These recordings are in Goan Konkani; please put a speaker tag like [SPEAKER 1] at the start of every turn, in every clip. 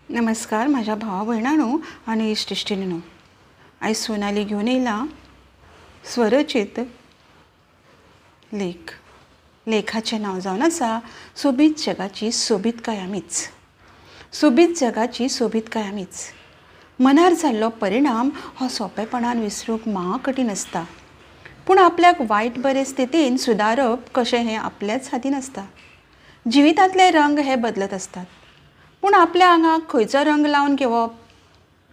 [SPEAKER 1] नमस्कार म्हाज्या भावा भयणांनो आनी इश्ट इश्टिणींनो. आयज सोनाली घेवन येयलां स्वरचीत लेख. लेखाचें नांव जावन आसा सोबीत जगाची सोबीतकाय आमीच. सोबीत जगाची सोबीतकाय आमीच. मनार जाल्लो परिणाम हो सोंपेपणान विसरूंक म्हा कठीण आसता. पूण आपल्याक वायट बरे स्थितीन सुदारप कशें हें आपल्याच हातीन आसता. जिवितांतले रंग हे बदलत आसतात. पूण आपल्या आंगाक खंयचो रंग लावन घेवप,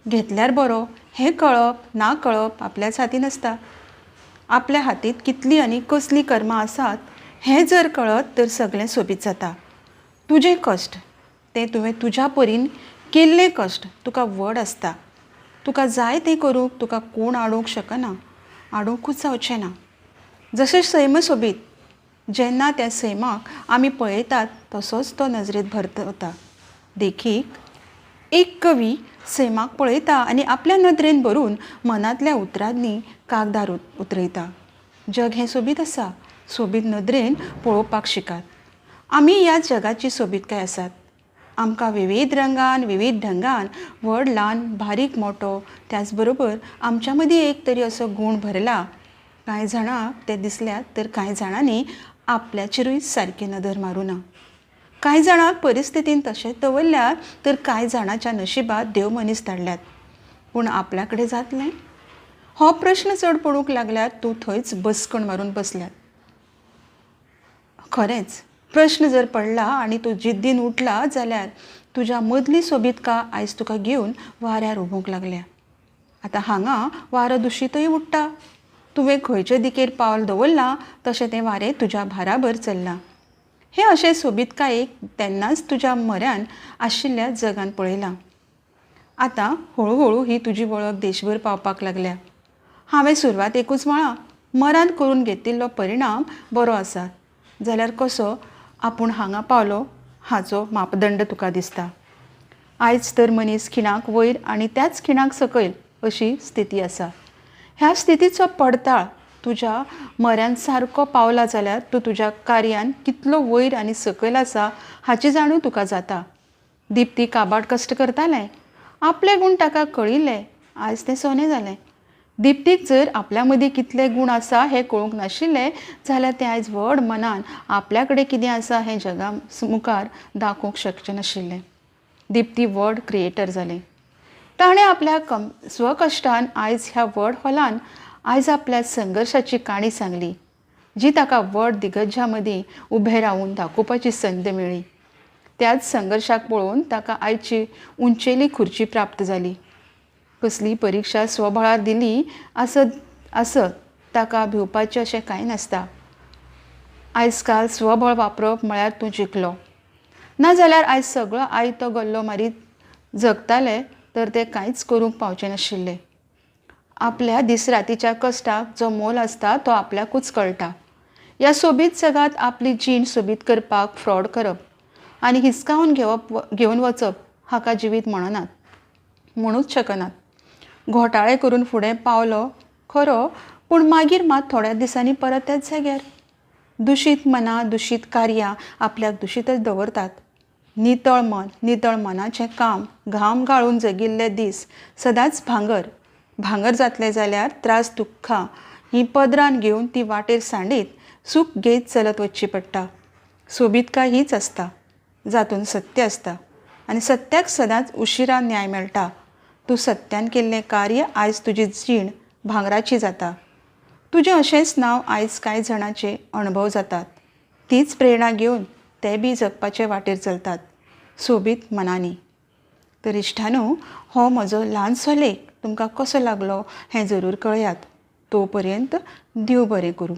[SPEAKER 1] घेतल्यार बरो हें कळप ना कळप आपल्याच हातीन आसता. आपल्या हातींत कितलीं आनी कसलीं कर्मां आसात हें जर कळत तर सगलें सोबीत जाता. तुजें कश्ट तें तुवें तुज्या परीन केल्लें कश्ट तुका व्हड आसता. तुका जाय तें करूंक तुका कोण आडोवंक शकना, आडोवंकूच जावचें ना. जशें सैम सोबीत, जेन्ना त्या सैमाक आमी पळयतात तसोच तो नजरेंत भरत वता. देखीक, एक कवी सैमाक पळयता आनी आपल्या नदरेन भरून मनांतल्या उतरांनी कागदार उतरयता. जग हें सोबीत आसा, सोबीत नदरेन पळोवपाक शिकात. आमी ह्या जगाची सोबीतकाय आसात. आमकां विवीध रंगान, विवीध ढंगान, व्हड ल्हान, बारीक मोटो, त्याच बरोबर आमच्या मदीं एक तरी असो गूण भरला. कांय जाणांक ते दिसल्यात तर कांय जाणांनी आपल्याचेरूय सारकी नदर मारूं ना. कांय जाणांक परिस्थितीन तशेंच दवरल्यार तर कांय जाणांच्या नशिबांत देव मनीस धाडल्यात. पूण आपल्या कडेन जातलें? हो प्रस्न चड पडूंक लागल्यार तूं थंयच बसकण मारून बसल्यात. खरेंच प्रस्न जर पडला आनी तूं जिद्दीन उठला जाल्यार तुज्या मदली सोबीतकाय आयज तुका घेवन वाऱ्यार उबूंक लागल्या. आतां हांगा वारो दुशीतय उडटा. तुवें खंयचे दिकेर पावल दवरलां तशें तें वारें तुज्या भाराबर चल्लां. हें अशें सोबीतकायेक तेन्नाच तुज्या म्हऱ्यान आशिल्ल्या जगान पळयलां. आतां हळुहळू ही तुजी वळख देशभर पावपाक लागल्या. हांवें सुरवातेकूच म्हळां, मरान करून घेतिल्लो परिणाम बरो आसा जाल्यार कसो आपूण हांगा पावलो हाचो मापदंड तुका दिसता. आयज तर मनीस खिणाक वयर आनी त्याच खिणाक सकयल अशी स्थिती आसा. ह्या स्थितीचो पडताळ तुज्या म्हऱ्यान सारको पावला जाल्यार तूं तुज्या कार्यान कितलो वयर आनी सकयल आसा हाची जाणीव तुका जाता. दिप्ती काबाड कश्ट करतालें. आपले गूण ताका कळिल्ले. आयज तें सोनें जालें. दिप्तीक जर आपल्या मदीं कितले गूण आसा हें कळूंक नाशिल्लें जाल्यार तें आयज व्हड मनान आपल्या कडेन कितें आसा हें जगा मुखार दाखोवंक शकचें नाशिल्लें. दिप्ती व्हड क्रिएटर जालें. ताणें आपल्या कम स्वकश्टान आयज ह्या व्हड हॉलान आयज आपल्या संघर्शाची काणी सांगली, जी ताका व्हड दिग्गजां मदीं उबें रावून दाखोवपाची संद मेळ्ळी. त्याच संघर्शाक पळोवन ताका आयची उंचेली खुर्ची प्राप्त जाली. कसलीय परिक्षा स्वबळार दिली आसत आसत ताका भिवपाचें अशें कांय नासता. आयज काल स्वबळ वापरप म्हळ्यार तूं जिखलो. नाजाल्यार आयज सगळो आयतो गल्लो मारीत जगताले तर ते कांयच करूंक पावचे नाशिल्ले. आपल्या दीस रातीच्या कश्टाक जो मोल आसता तो आपल्याकूच कळटा. ह्या सोबीत जगांत आपली जीण सोबीत करपाक फ्रॉड करप आनी हिसकावन घेवप घेवन वचप हाका जिवीत म्हणनात, म्हणूच शकनात. घोटाळे करून फुडें पावलो खरो, पूण मागीर मात थोड्या दिसांनी परत त्याच जाग्यार. दुशीत मनां, दुशीत कार्यां आपल्याक दुशीतच दवरतात. नितळ मन, नितळ मनाचें काम, घाम गाळून जगिल्ले दीस सदांच भांगर. भांगर जातलें जाल्यार त्रास दुख्खां हीं पदरान घेवन ती वाटेर सांडीत सूख घेयत चलत वचची पडटा. सोबीतकाय हीच आसता, जातूंत सत्य आसता आनी सत्याक सदांच उशिरा न्याय मेळटा. तूं सत्यान केल्लें कार्य आयज तुजी जीण भांगराची जाता. तुजें अशेंच नांव आयज कांय जाणांचे अणभव जातात. तीच प्रेरणा घेवन ते बी जगपाचे वाटेर चलतात सोबीत मनांनी. तर इश्टांनो, हो म्हजो ल्हानसो लेख तुमकां कसो लागलो हें जरूर कळयात. तो पर्यंत देव बरें करूं.